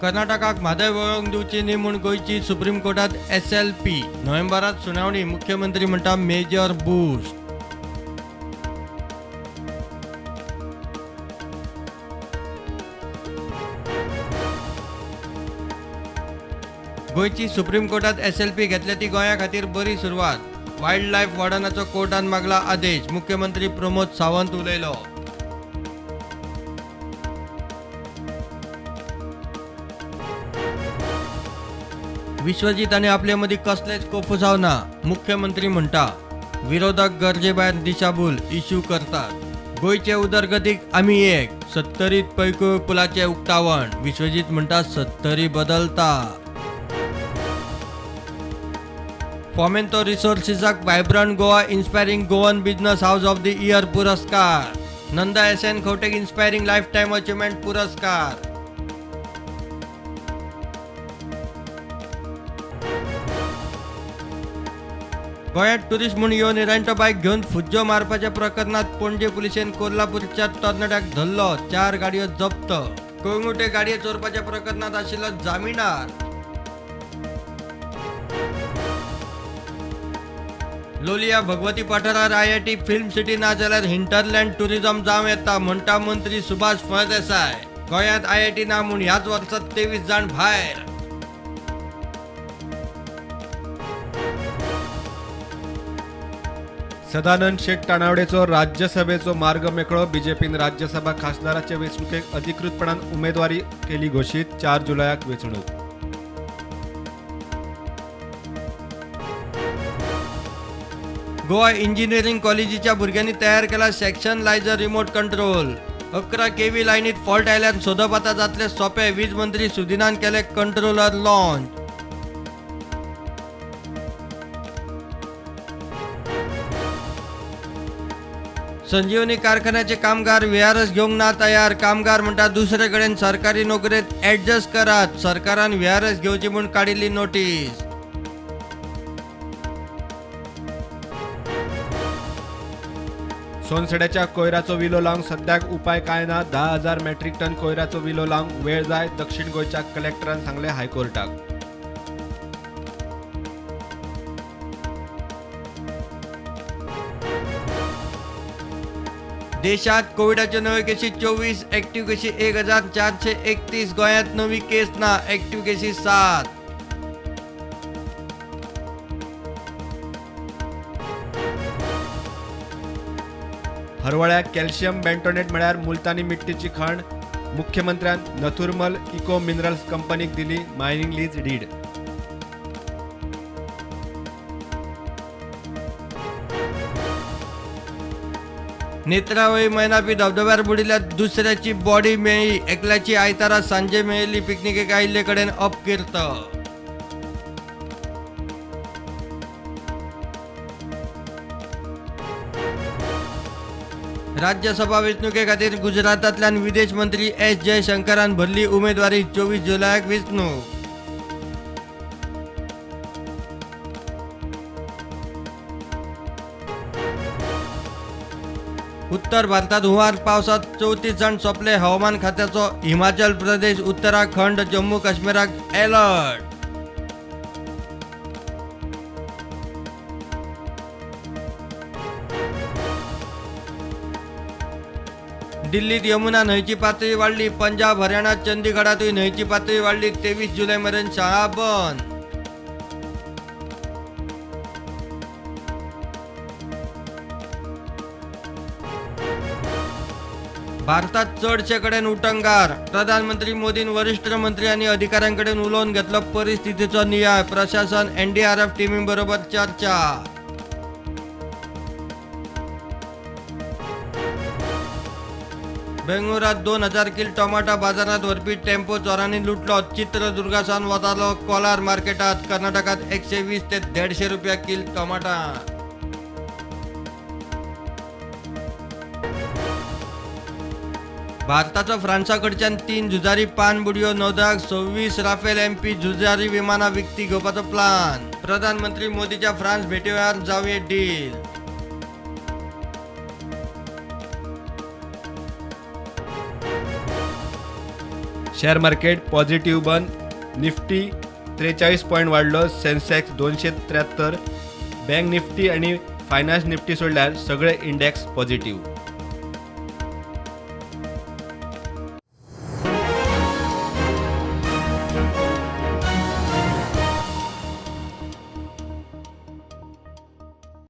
कर्नाटकाक म्हादय वळोवंक दिवची न्ही म्हूण गोंयची सुप्रीम कोर्टात SLP. नोव्हेंबरात सुनावणी, मुख्यमंत्री म्हणटा मेजर बूस्ट. गोंयची सुप्रीम कोर्टात SLP घेतल्या ती गोंया खातीर बरी सुरवात. वायल्ड लायफ वॉर्डनाचो कोर्टान मागला आदेश, मुख्यमंत्री प्रमोद सावंत उलयलो. विश्वजीत आनी आपले मदीं कसलेच कोफुसांव ना, मुख्यमंत्री म्हणटा. विरोधक गरजे भायर दिशाभूल इश्यू करतात. गोंयचे उदरगतीक आमी एक, सत्तरीत पैकूळ पुलाचें उक्तावण. विश्वजीत म्हणटा सत्तरी बदलता. Fomento रिसोर्सिसाक vibrant Goa inspiring Goan business house of the year पुरस्कार. नंदा SN खवटेक इन्स्पायरिंग लायफ टायम achievement पुरस्कार. गोंयांत टुरिस्ट म्हूण येवन रेंटो बायक घेवन फुज्जो मारपाच्या प्रकरणांत पणजे पुलिशेन कोल्हापूरच्या तरणाट्याक धरलो, 4 गाडयो जप्त. कळंगूटे गाडये चोरपाच्या प्रकरणांत आशिल्लो जामिनार. लोलिया भगवती पठारार IIT film city ना जाल्यार हिंटरलँड टुरिझम जावं येता म्हणटा मंत्री सुभाष फळदेसाय. गोंयांत IIT ना म्हूण ह्याच वर्सात 23 जाण भायर. सदानंद शेट तानावडेचो राज्यसभेचो मार्ग मेकळो. बीजेपीन राज्यसभा खासदाराचे वेंचणुकेक अधिकृतपणान उमेदवारी केली घोशीत. 4 जुलयाक वेंचणूक. गोवा इंजिनिअरिंग कॉलेजीच्या भुरग्यांनी तयार केला sectionalizer remote control. 11 kV लायनीत फॉल्ट आयल्यार सोदप आतां जातले सोंपे. वीज मंत्री सुदिनान केले कंट्रोलर लॉन्च. संजीवनी कारखान्याचे कामगार VRS घेवंक ना तयार. कामगार म्हणटा दुसरे कडेन सरकारी नोकरेंत ऍडजस्ट करात. सरकारान VRS घेवची म्हूण काडिल्ली नोटीस. सोनसड्याच्या कोयराचो विलो लावंक सद्याक उपाय काय ना. 10,000 मेट्रीक टन कोयराचो विलो लावंक वेळ जाय, दक्षिण गोंयच्या कलेक्टरान सांगलें हायकोर्टाक. देशात कोविडाच्यो नव्यो केशी 24, ऍक्टिव्ह केशी 1431. गोंयांत नवी केस ना, ऍक्टिव्ह केशी 7. हरवळ्याक कॅल्शियम बेंटोनेट म्हळ्यार मुलतानी मिट्टीची खण. मुख्यमंत्र्यान नथुरमल इको मिनरल्स कंपनीक दिली mining lease did. Netravali Mainapi धबधब्यार बुडिल्ल्या दुसऱ्याची बॉडी मेळ्ळी. एकल्याची आयतारा सांजे मेळिल्ली. पिकनिकेक आयिल्ले कडेन अपकीर्त. राज्यसभा वेंचणुके खातीर गुजरातांतल्यान विदेश मंत्री S जयशंकरान भरली उमेदवारी. 24 जुलयाक वेंचणूक. उत्तर भारतात हुंवार पावसात 34 जाण सोंपले. हवामान खात्याचो हिमाचल प्रदेश, उत्तराखंड, जम्मू काश्मीराक अलर्ट. दिल्लीत यमुना न्हंयची पातळी वाडली. पंजाब, हरियाणा, चंदीगडातूय न्हंयची पातळी वाडली. 23 जुलय मेरेन शाळा बंद. भारतात चडशे कडेन उटंगार. प्रधानमंत्री मोदीन वरिश्ठ मंत्री आनी अधिकाऱ्यां कडेन उलोवन घेतलो परिस्थितीचो नियाळ. प्रशासन, NDRF टिमी बरोबर चर्चा. बेंगळुरात 2000 किल टोमाटो बाजारात व्हरपी टेम्पो चोरांनी लुटलो. चित्रदुर्गासान वतालो कोलार मार्केटात. कर्नाटकात 120 ते 150 रुपया किल टोमाटा. भारताचो फ्रांसा कडच्यान 3 झुजारी पाणबुडयो, नौदळाक 26 राफेल MP झुजारी विमानां विकती घेवपाचो प्लान. प्रधानमंत्री मोदीच्या फ्रांस भेटी वेळार जावये डील. शेअर मार्केट पॉझिटिव्ह बंद. निफ्टी 43 पॉयंट वाडलो, सेन्सेक्स 273. बँक निफ्टी आणि फायनान्स निफ्टी सोडल्यार सगळे इंडेक्स पॉझिटिव्ह.